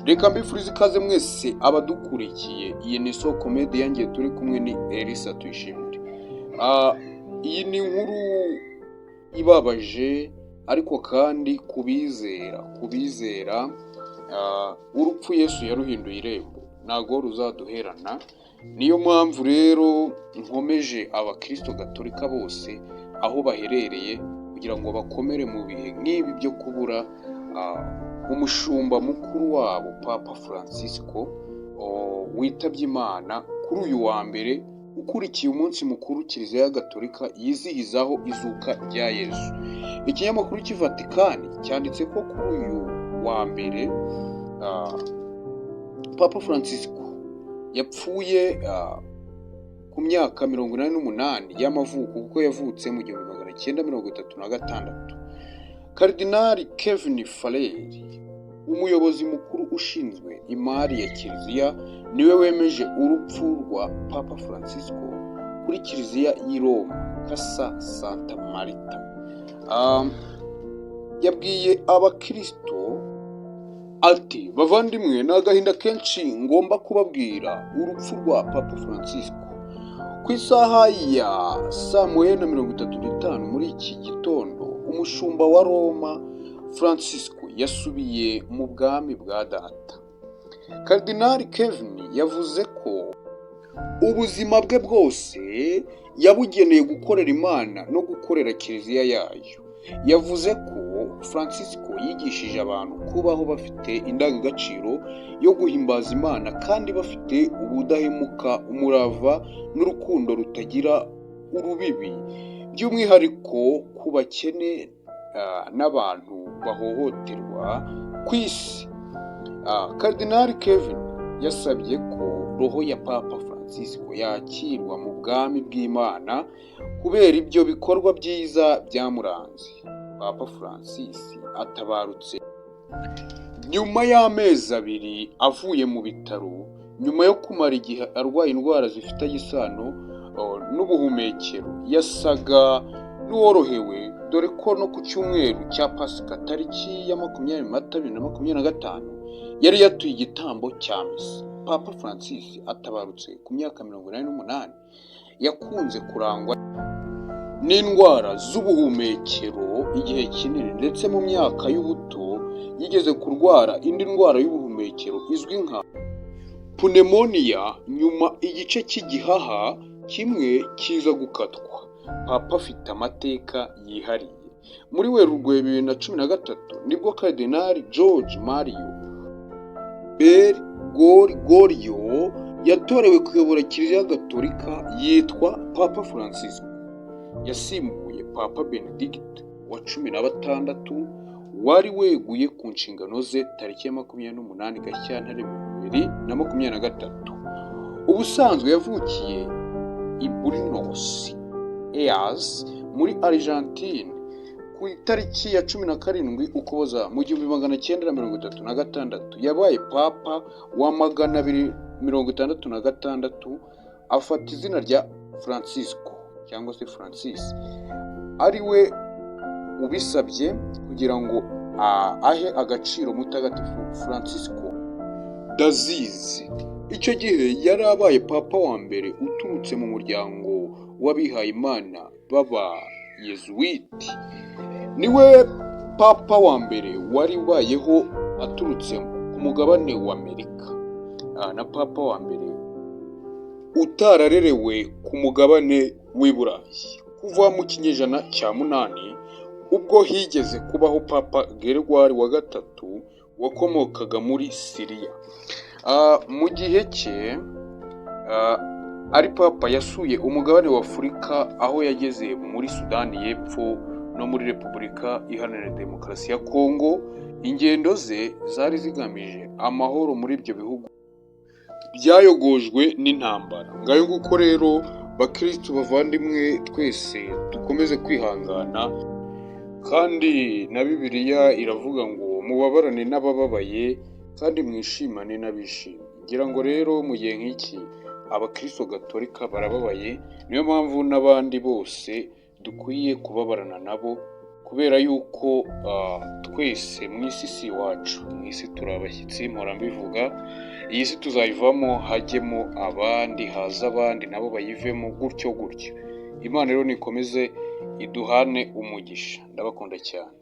Reka mbifurize ikaze mwese abadukurikiye. Iyi ni Isoko Media, yanjye turi kumwe ni Elisa Tuyishimire. Iyi ni inkuru ibabaje, ariko kandi kubizera, urupfu Yesu yaruhinduye irembo, ntabwo ruzaduherana. Niyo mpamvu rero nkomeje Abakristo Gatolika bose aho baherereye kugira ngo bakomere mu bihe nk'ibi byo kubura umushumba mukuru wabo, Papa Francisco, witabye Imana kuri uyu wa mbere ukurikiye umunsi mukuru Kiliziya Gatolika yizihizaho izuka rya Yesu. Ikinyamakuru cy'i Vatikani cyanditse ko kuri uyu wa mbere Papa Francisco yapfuye ku myaka 88 y'amavuko, kuko yavutse mu 1936. Karidinali Kevin Farrell, umuyobozi mukuru ushinzwe imari ya Kiliziya, niwe wemeje urupfu rwa Papa Francisco kuri Kiliziya y'i Roma, Casa Santa Marta. Yabwiye Abakristo ati: "Bavandimwe, ni agahinda kenshi ngomba kubabwira urupfu rwa Papa Francisco. Ku isaha ya saa 1:35 muri iki gitondo, umushumba wa Roma Francisco yasubiye mu bwami bwa Data." Karidinali Kevin yavuze ko ubuzima bwe bwose yabugeneye gukorera Imana no gukorera Kiliziya yayo. Yavuze ko Francisco yigishije abantu kubaho bafite indangagaciro yo guhimbaza Imana kandi bafite ubudahemuka, umurava n'urukundo rutagira urubibi, by'umwihariko ku bakene n'abantu bahohoterwa ku isi. Karidinali Kevin yasabye ko roho ya Papa Francisco yakirwa mu bwami bw'Imana kubera ibyo bikorwa byiza byamuranze. Papa Francis atabarutse nyuma y'amezi 2 avuye mu bitaro, nyuma yo kumara igihe arwaye indwara zifitanye isano n'ubuhumekero. Yasaga n'uworohewe, dore ko no ku cyumweru cya Pasika, tariki ya 20 Mata 2025, yari yatuye igitambo cya misa. Papa Francis atabarutse ku myaka 88. Yakunze kurangwa n'indwara z'ubuhumekero igihe kinini, ndetse mu myaka y'ubuto yigeze kurwara indi ndwara y'ubuhumekero izwi nka pneumonia, nyuma igice cy'igihaha kimwe kiza gukatwa. Papa afite amateka yihariye. Muri Werurwe 2013 nibwo Karidinali Jorge Mario Bergoglio yatorewe kuyobora Kiliziya Gatolika, yitwa Papa Francisco. Yasimbuye Papa Benedict wa 16 wari weguye ku nshingano ze tariki ya 28 Gashyantare 2023. Ubusanzwe yavukiye i Buenos Aires muri Argentine ku itariki ya 17 Ukuboza mu 1936. Yabaye papa wa 266, afata izina rya Francisco cyangwa se Francis, ari we ubisabye kugira ngo ahe agaciro Mutagatifu Francisco d'Assise. Icyo gihe yari abaye papa wa mbere uturutse mu muryango w'abihayimana b'Abayezuwiti. Niwe papa wa mbere wari ubayeho aturutse ku mugabane wa Amerika, na papa wa mbere utararerewe ku mugabane w'i Burayi kuva mu kinyejana cya 8, ubwo higeze kubaho Papa Gregoire wa gatatu wakomokaga muri Siriya. Mu gihe cye ari papa, yasuye umugabane wa Afurika, aho yageze muri Sudani y'Epfo no muri Repubulika Iharanira Demokarasi ya Kongo. Ingendo ze zari zigamije amahoro muri ibyo bihugu byayogojwe n'intambara. Ngayo nguko rero, bakirisitu bavandimwe, twese dukomeze kwihangana, kandi na Bibiliya iravuga ngo mubabarane n'abababaye kandi mwishimane n'abishimye. Ngira ngo rero mu gihe nk'iki Abakristo Gatolika barababaye, niyo mpamvu n'abandi bose dukwiye kubabarana nabo. Kubera yuko twese mu isi si iwacu, mu isi turi abashyitsi, mpora mbivuga. Iyi si tuzayivamo, hajyemo abandi, haza abandi nabo bayivemo, gutyo gutyo. Imana rero nikomeze iduhane umugisha. Ndabakunda cyane.